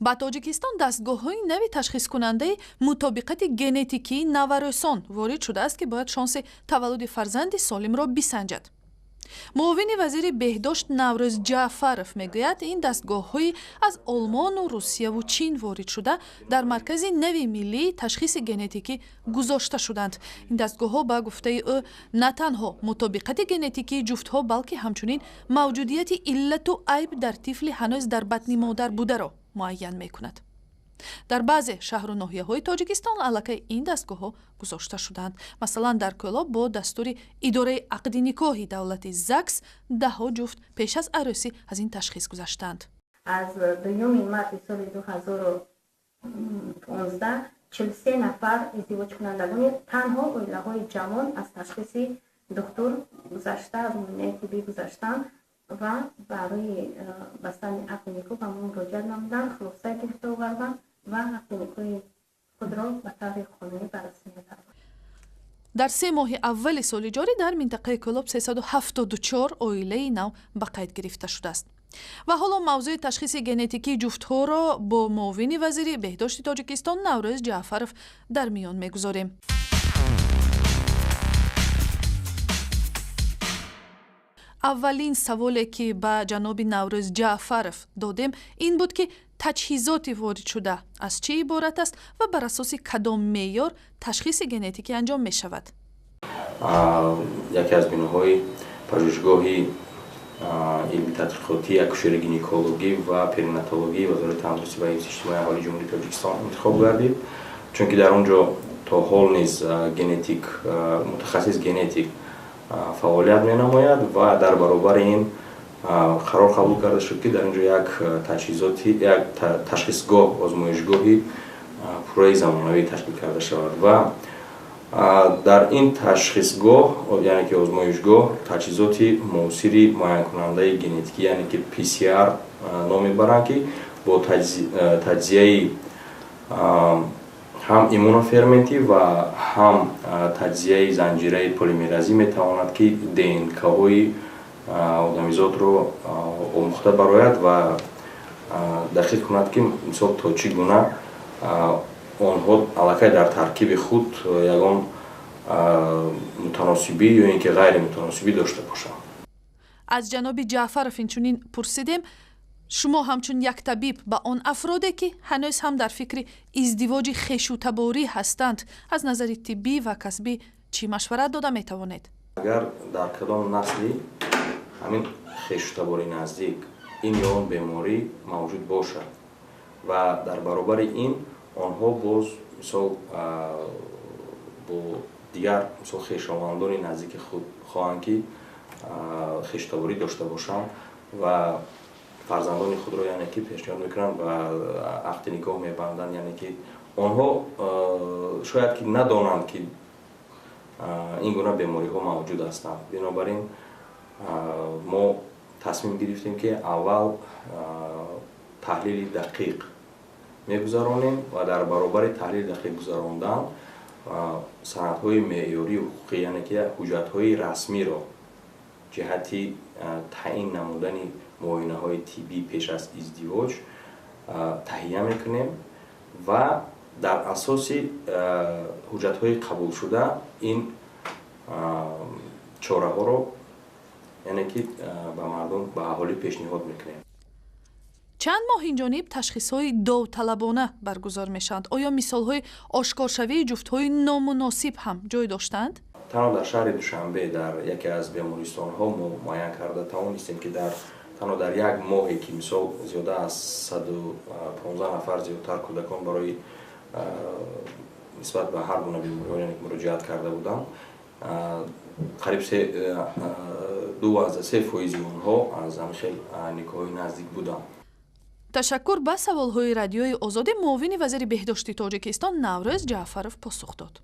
Ба Тоҷикистон дастгоҳҳои нави ташхискунандаи мутобиқати генетикии наваросон ворид шудааст, ки бояд шонси таваллуди фарзанди солимро бисанҷад. Муовини вазири беҳдошт Наврӯз Ҷаъфаров мегӯяд, ин дастгоҳҳои аз Олмону Русияву Чин ворид шуда дар маркази нави миллии ташхиси генетикӣ гузошта шуданд. Ин дастгоҳҳо, ба гуфтаи ӯ, на танҳо мутобиқати генетикии ҷуфтҳо, балки ҳамчунин мавҷудияти иллату айб дар тифли ҳанӯз дар батни модар бударо муайян мекунад. Дар баъзе шаҳру ноҳияҳои Тоҷикистон аллакай ин дастгоҳҳо гузошта шудаанд. Масалан, дар Кӯлоб бо дастури идораи ақди никоҳи давлати ЗАГС даҳҳо ҷуфт пеш аз арӯсӣ аз ин ташхис гузаштаанд. Аз 2 марти соли 2015 43 нафар издивоҷкунандагони танҳо оилаҳои ҷавон аз ташхиси духтур гузашта, аз муоинаи тиббӣ гузаштанд ва барои бастани ақди никоҳ ба мо муроҷиат намуданд, хулоса гирифта оварданд ва ақди никоҳи худро ба таври қонунӣ ба расмият дароварданд. Дар 3 моҳи аввали соли ҷорӣ дар минтақаи Кӯлоб 374 оилаи нав ба қайд гирифта шудааст. Ва ҳоло мавзӯи ташхиси генетикии ҷуфтҳоро бо муовини вазири беҳдошти Тоҷикистон Наврӯз Ҷаъфаров дар миён мегузорем. Аввалин саволе, ки ба ҷаноби Наврӯз Ҷаъфаров додем, ин буд, ки таҷҳизоти воридшуда аз чӣ иборат аст ва бар асоси кадом меъёр ташхиси генетикӣ анҷом мешавад. Яке аз биноҳои пажӯҳишгоҳи илми тадқиқотӣ, акушери гинекологӣ ва перинатологии Вазорати тандурустӣ ва ҳифзи иҷтимоии аҳолии Ҷумҳурии Тоҷикистон интихоб гардид, чунки дар он ҷо то ҳол низ генетик, мутахассис генетик фаъолият менамояд ва дар баробари ин қарор қабул карда шуд, ки дар ин ҷо як таҷҳизоти, як ташхисгоҳ, озмоишгоҳи пурраи замонавӣ ташкил карда шавад ва дар ин ташхисгоҳ, яъне ки озмоишгоҳ, таҷҳизоти муосири муайянкунандаи генетикӣ, яъне ки PCR ном мебаранд, ки бо таҷзияи ҳам иммуноферментӣ ва ҳам таҷзияи занҷираи полимеразӣ метавонад, ки ДНК-ҳои одамизодро омӯхта барояд ва дақиқ кунад, ки мисол то чӣ гуна онҳо аллакай дар таркиби худ ягон мутаносибӣ ё ин ки ғайримутаносибӣ дошта бошанд. Аз ҷаноби Ҷаъфаров инчунин пурсидем, шумо ҳамчун як табиб ба он афроде, ки ҳанӯз ҳам дар фикри издивоҷи хешутаборӣ ҳастанд, аз назари тиббӣ ва касбӣ чӣ машварат дода метавонед? Агар дар кадом насли ҳамин хешутабори наздик ин ё он беморӣ мавҷуд бошад ва дар баробари ин онҳо боз мисол бо дигар мисол хешовандони наздики худ хоҳанд, ки хешутаборӣ дошта бошанд ва фарзандони худро, яъне ки пешниҳод мекунанд ва ақди никоҳ мебанданд, яъне ки онҳо шояд ки надонанд, ки ин гуна бемориҳо мавҷуд ҳастанд. Бинобар ин мо тасмим гирифтем, ки аввал таҳлили дақиқ мегузаронем ва дар баробари таҳлили дақиқ гузарондан санадҳои меъёрии ҳуқуқӣ, яъне ки ҳуҷҷатҳои расмиро ҷиҳати таъин намудани муоинаҳои тиббӣ пеш аз издивоҷ таҳия мекунем ва дар асоси ҳуҷҷатҳои қабулшуда ин чораҳоро, яъне ки ба мардум, ба аҳолӣ пешниҳод мекунем. Чанд моҳ инҷониб ташхисҳои довталабона баргузор мешаванд. Оё мисолҳои ошкоршавии ҷуфтҳои номуносиб ҳам ҷой доштанд? Танҳо дар шаҳри Душанбе дар яке аз бемористонҳо мо муайян карда тавонистем, ки танҳо дар як моҳе, ки мисол зиёда аз 115 нафар зиёдтар кӯдакон барои нисбат ба ҳар гуна бемориҳо, яъне муроҷиат карда буданд, қариб 2,3% онҳо аз ҳамин хел никоҳҳои наздик буданд. Ташаккур. Ба саволҳои Радиои Озодӣ муовини вазири беҳдошти Тоҷикистон Наврӯз Ҷаъфаров посух дод.